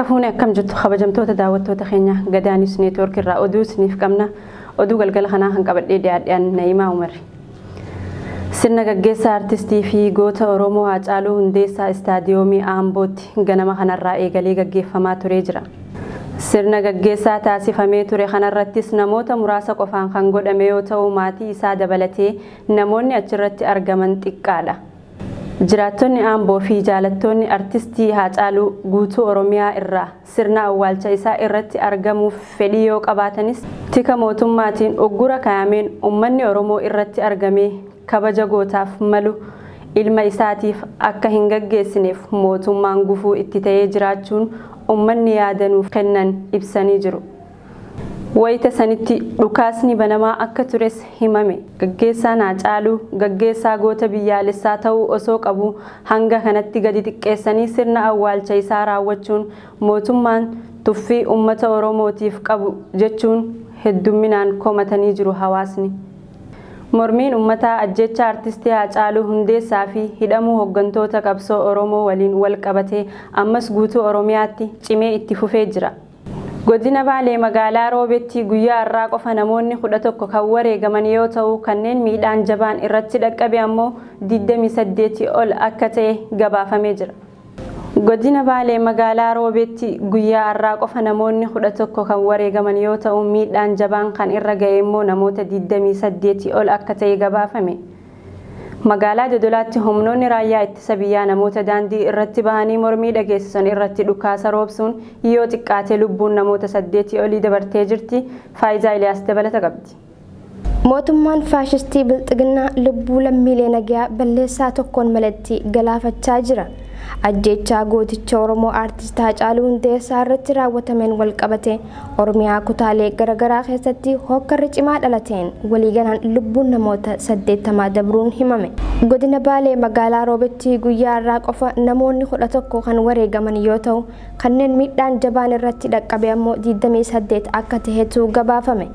Harka fuune akkam jirtu kabajamtoota daawwattoota keenya Gadaanis Neetwoork irraa oduu isiniif qabna. Oduu galgala kanaa kan qabadhee dhiyaadhaan Na'imaa Umar. Sirna gaggeessaa artistii fi goota Oromoo Haacaaluu Hundeessaa istaadiyoomii Ambootti ganama kanarraa eegalee gaggeeffamaa turee jira. Sirna gaggeessaa taasifamee ture kanarrattis namoota muraasa qofaan kan godhame yoo ta'u maatii isaa dabalatee namoonni achirratti argaman xiqqaadha. Jiraattonni Amboo fi jaalattoonni artistii Haacaaluu guutuu Oromiyaa irraa sirna awwaalcha isaa irratti argamuuf fedhii yoo qabaatanis tika mootummaatiin uggura kaayameen uummanni Oromoo irratti argamee kabaja gootaaf malu ilma isaatiif akka hin gaggeessineef mootummaan gufuu itti ta'ee jiraachuun uummanni yaadanuuf kennan ibsanii jiru. Wayita sanitti dhukaasni banamaa akka tures himame. Gaggeessaan Haacaaluu gaggeessaa goota biyyaalessaa ta'uu osoo qabu hanga kanatti gadi xiqqeessanii sirna awwaalcha isaa raawwachuun mootummaan tuffii uummata Oromootiif qabu jechuun heddumminaan komatanii jiru hawaasni. Mormiin uummataa ajjecha artistii Haacaaluu Hundeessaa fi hidhamuu hooggantoota qabsoo Oromoo waliin wal qabatee ammas guutuu Oromiyaatti cimee itti fufee jira. Godina Baalee magaalaa Roobetti guyyaa har'aa qofa namoonni 11 kan wareegaman yoo ta'u kanneen miidhaan jabaan irratti dhaqqabe ammoo 28 ol akka ta'e gabaafamee jira. Godina Baalee magaalaa Roobetti guyyaa har'aa qofa namoonni 11 kan wareegaman yoo ta'u miidhaan jabaan kan irra ga'e immoo namoota 28 ol akka ta'e gabaafame. Magaalaa Dodolaatti humnoonni raayyaa ittisa biyyaa namoota daandii irratti bahanii mormii dhageessisan irratti dhukaasa roobsuun yoo xiqqaate lubbuun namoota 8 olii dabartee jirti. Faayidaa Iliyaas dabalata qabdi. Mootummaan faashistii Bilxiginnaa lubbuu lammiilee nagayaa balleessaa tokkoon malatti galaafachaa jira. Ajjeechaa gooticha Oromoo aartist Haacaaluu Hundeessaa irratti raawwatameen walqabate Oromiyaa kutaalee garaagaraa keessatti hokkarri cimaa dhalateen waliigalaan lubbuun namoota 80 dabruun himame. Godina Baalee magaalaa Roobetti guyyaa har'aa qofa namoonni 11 kan wareegaman yoo ta'u kanneen miidhaan jabaan irratti dhaqqabe ammoo 28 akka ta'etu gabaafame.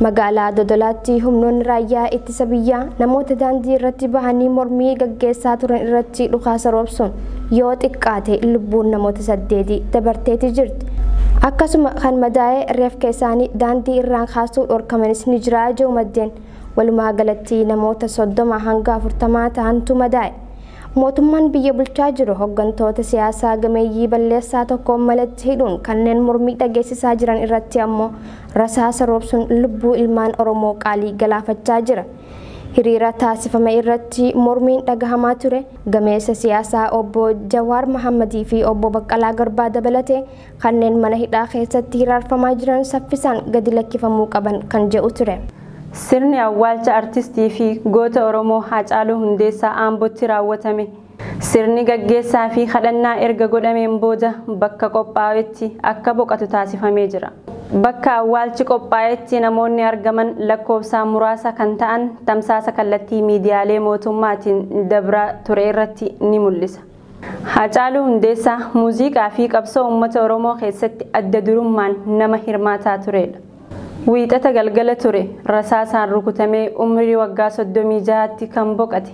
Magaalaa Dodolaatti humnoonni raayyaa ittisa biyyaa namoota daandii irratti bahanii mormii gaggeessaa turan irratti dhukaasa roobsuun yoo xiqqaate lubbuun namoota 8 dabarteeti jirti. Akkasuma kan madaa'ee reefka isaanii daandii irraan kaasuu dhorkamanis ni jira jedhu maddeen. Walumaa galatti namoota 30 hanga 40 ta'antu madaa'e. Mootummaan biyya bulchaa jiru hooggantoota siyaasaa gameeyyii balleessaa tokkoon malatti hidhuun kanneen mormii dhageessisaa jiran irratti ammoo rasaasa roobsuun lubbuu ilmaan Oromoo qaalii galaafachaa jira. Hiriira taasifame irratti mormiin dhagahamaa ture gameessa siyaasaa obbo Jawaar Mahammadii fi obbo Baqqalaa Garbaa dabalatee kanneen mana hidhaa keessatti hiraarfamaa jiran saffisaan gadi lakkifamuu qaban kan jedhu ture. Sirni awwaalcha artistii fi goota Oromoo Haacaaluu Hundeessaa Ambootti raawwatame. Sirni gaggeessaa fi kadhannaa erga godhameen booda bakka qophaa'etti akka boqotu taasifamee jira. Bakka awwaalchi qophaa'etti namoonni argaman lakkoofsaan muraasa kan ta'an tamsaasa kallattii miidiyaalee mootummaatiin dabraa ture irratti ni mul'isa. Haacaaluu Hundeessaa muuziqaa fi qabsoo uummata Oromoo keessatti adda durummaan nama hirmaataa turedha. Wiixata galgala ture rasaasaan rukutamee umrii waggaa 36tti kan boqate.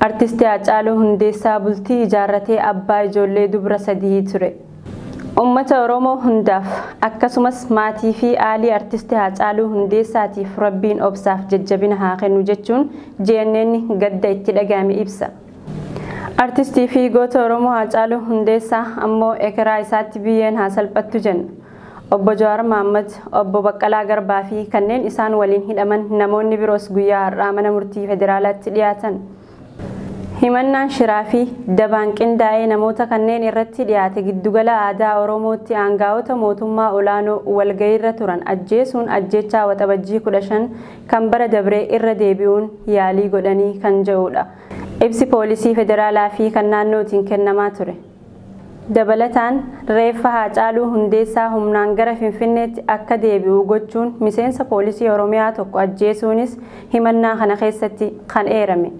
Artistii Haacaaluu Hundeessaa bultii ijaarratee abbaa ijoollee dubra 3 ture. Uummata Oromoo hundaaf akkasumas maatii fi aalii artistii Haacaaluu Hundeessaatiif Rabbiin obsaaf jajjabina haa kennu jechuun JNN gadda itti dhagahame ibsa. Artistii fi goota Oromoo Haacaaluu Hundeessaa ammoo ekeraa isaatti biyyeen haa salphattu jenna. Obbo Jawaar Mahammad, obbo Baqqalaa Garbaa fi kanneen isaan waliin hidhaman namoonni biroos guyyaa har'aa mana murtii federaalaatti dhiyaatan. Himannaan shiraa fi dabaan qindaa'ee namoota kanneen irratti dhiyaate giddugala aadaa Oromootti aangaa'ota mootummaa olaanoo walgayiirra turan ajjeesuun ajjechaa waxabajjii 15 kan bara dabree irra deebi'uun yaalii godhanii kan jedhudha. Ibsi poolisii federaalaa fi kan naannootiin kennamaa ture. Dabalataan reeffa Haacaaluu Hundeessaa humnaan gara Finfinneetti akka deebi'u gochuun miseensa poolisii Oromiyaa tokko ajjeesuunis himannaa kana keessatti kan eerame.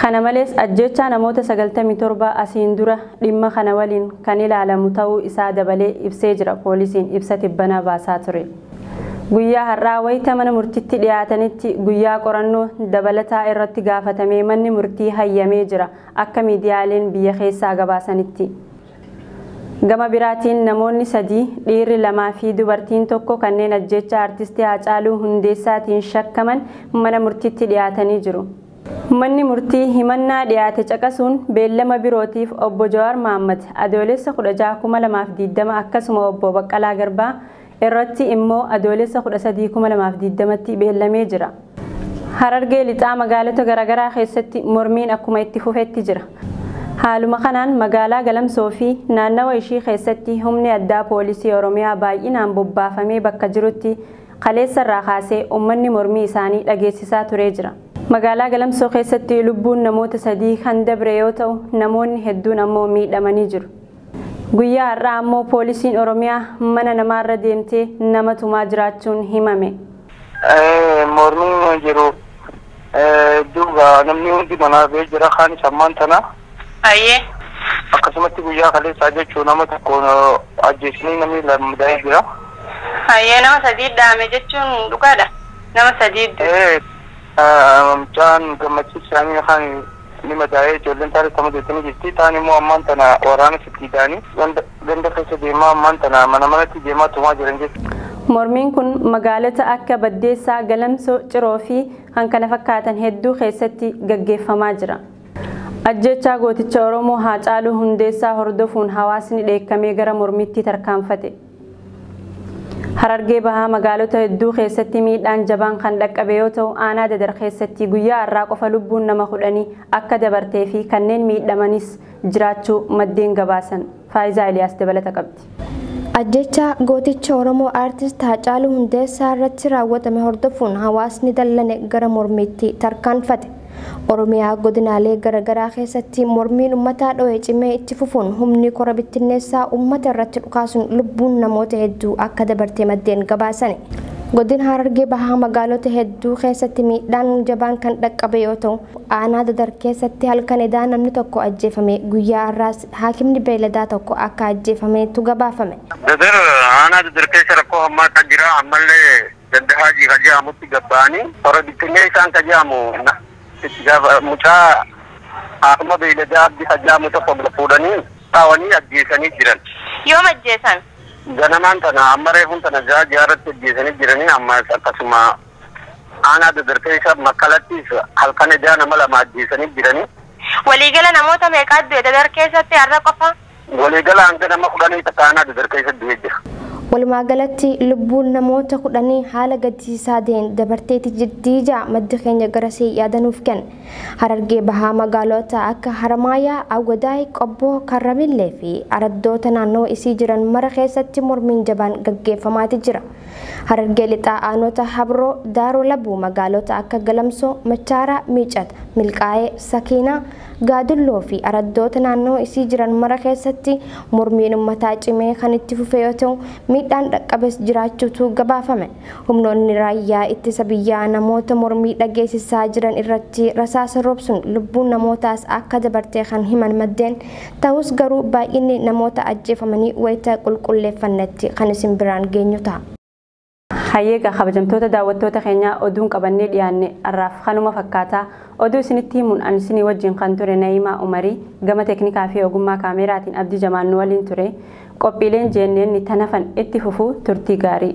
Kana malees ajjechaa namoota 97 asiin dura dhimma kana waliin kan ilaalamu ta'uu isaa dabalee ibsee jira poolisiin ibsa tibbanaa baasaa ture. Guyyaa har'aa wayita mana murtiitti dhiyaatanitti guyyaa qorannoo dabalataa irratti gaafatamee manni murtii hayyamee jira akka miidiyaaleen biyya keessaa gabaasanitti. Gama biraatiin namoonni 3 dhiirri 2 fi dubartiin 1 kanneen ajjeechaa aartistii Haacaaluu Hundeessaatiin shakkaman mana murtiitti dhiyaatanii jiru. Manni murtii himannaa dhiyaate caqasuun beellama birootiif obbo Jawaar Mahaammad adoolessa 16/2020 akkasuma obbo Baqqalaa Garbaa irratti immoo adoolessa 13/2020tti beellamee jira. Harargee lixaa magaalota garaagaraa keessatti mormiin akkuma itti fufetti jira. Haaluma kanaan magaalaa Galamsoo fi naannawa ishii keessatti humni addaa poolisii Oromiyaa baay'inaan bobbaafamee bakka jirutti kaleessa irraa kaasee uummanni mormii isaanii dhageessisaa turee jira. Magaalaa Galamsoo keessatti lubbuun namoota 3 kan dabre yoo ta'u namoonni hedduun ammoo miidhamanii jiru. Guyyaa har'aa ammoo poolisiin Oromiyaa mana namaarra deemtee nama tumaa jiraachuun himame. Mormiin jiru duuba namni hundi manaa ba'ee jira kaan sammaan tana. Ayyee. Akkasumatti guyyaa kaleessaa jechuun nama tokko ajjeesanii namni 2 daa'ee jira. Ayyee nama 3 dhaame jechuun dhugaadha. Nama 3 Mucaan gammachiisaanii kan ni madaa'ee ijoolleen taarikii kama jettanii jirti. Taan immoo ammaan tana waraana sitti ta'anii ganda keessa deemaa ammaan tana mana manatti deemaa tumaa jiran jechuudha. Mormiin kun magaalota akka Baddeessaa, Galamsoo, Ciroo fi kan kana fakkaatan hedduu keessatti gaggeeffamaa jira. Ajjeechaa gooticha Oromoo Haacaaluu Hundeessaa hordofuun hawaasni dheekkamee gara mormiitti tarkaanfate. Harargee bahaa magaalota hedduu keessatti miidhaan jabaan kan dhaqqabe yoo ta'u aanaa Dadar keessatti guyyaa har'aa qofa lubbuun nama 10 akka dabartee fi kanneen miidhamanis jiraachuu maddeen gabaasan. Faayizaa Eliyaas dabalata qabdi. Ajjeechaa gooticha Oromoo aartist Haacaaluu Hundeessaa irratti raawwatame hordofuun hawaasni dallane gara mormiitti tarkaanfate. Oromiyaa godinaalee garaagaraa keessatti mormiin uummataa dho'ee cimee itti fufuun humni kora bittinneessaa uummata irratti dhukaasuun lubbuun namoota hedduu akka dabarte maddeen gabaasani. Godina Harargee bahaa magaalota hedduu keessatti miidhaan jabaan kan dhaqqabe yoo ta'u aanaa Dadar keessatti halkan edaa namni tokko ajjeefame guyyaa har'aas haakimni beeyladaa tokko akka ajjeefametu gabaafame. Dadar aanaa Dadar keessa rakkoo hammaa kan jira ammallee ganda Haajii Hajaamutti gabba'anii kora bittinneessaan kan jedhamu mucaa haakima beeyladaa Abdii Hajaamu tokko fuudhanii taawanii ajjeesanii jiran. Yoom ajjeesan? Ganamaan tana amma reefuun tana ja'a ja'arratti ajjeesanii jiranii amma akkasuma aanaa Dadar keessa makkalattis halkan edaa nama 2 ajjeesanii jiranii. Waliigala namoota meeqaa du'e Dadar keessatti har'a qofa? Waliigala hanga nama 10 takka aanaa Dadar keessa du'ee jira. Walumaa galatti lubbuun namoota 10 haala gaddisiisaa ta'een dabarteetti jirti ija maddi keenya garasii yaadanuuf kenne. Harargee bahaa magaalota akka Haramaayaa, Awwadaay, Qobboo, Karramillee fi araddoota naannoo isii jiran mara keessatti mormiin jabaan gaggeeffamaati jira. Harargee lixaa aanota Habroo, Daaroo Labuu magaalota akka Galamsoo, Machaaraa, Miicata, Milqaa'ee, Sakiinaa, Gaadulloo fi araddoota naannoo isii jiran mara keessatti mormiin uummataa cimee kan itti fufe yoo ta'u miidhaan dhaqqabes jiraachuutu gabaafame. Humnoonni raayyaa ittisa biyyaa namoota mormii dhageessisaa jiran irratti rasaasa roobsuun lubbuun namootaas akka dabartee kan himan maddeen ta'us garuu baay'inni namoota ajjeefamanii wayita qulqulleeffannetti kan isin biraan geenyu ta'a. Hayyeega kabajamtoota daawwattoota keenyaa oduun qabannee dhiyaanne har'aaf kanuma fakkaataa oduu isinitti himuun ani isinii wajjin kan ture Na'imaa Umarii gama teeknikaa fi ogummaa kaameraatiin Abdii Jamaan nu waliin ture qophiileen jenneen ni tanafan itti fufuu turtii gaarii.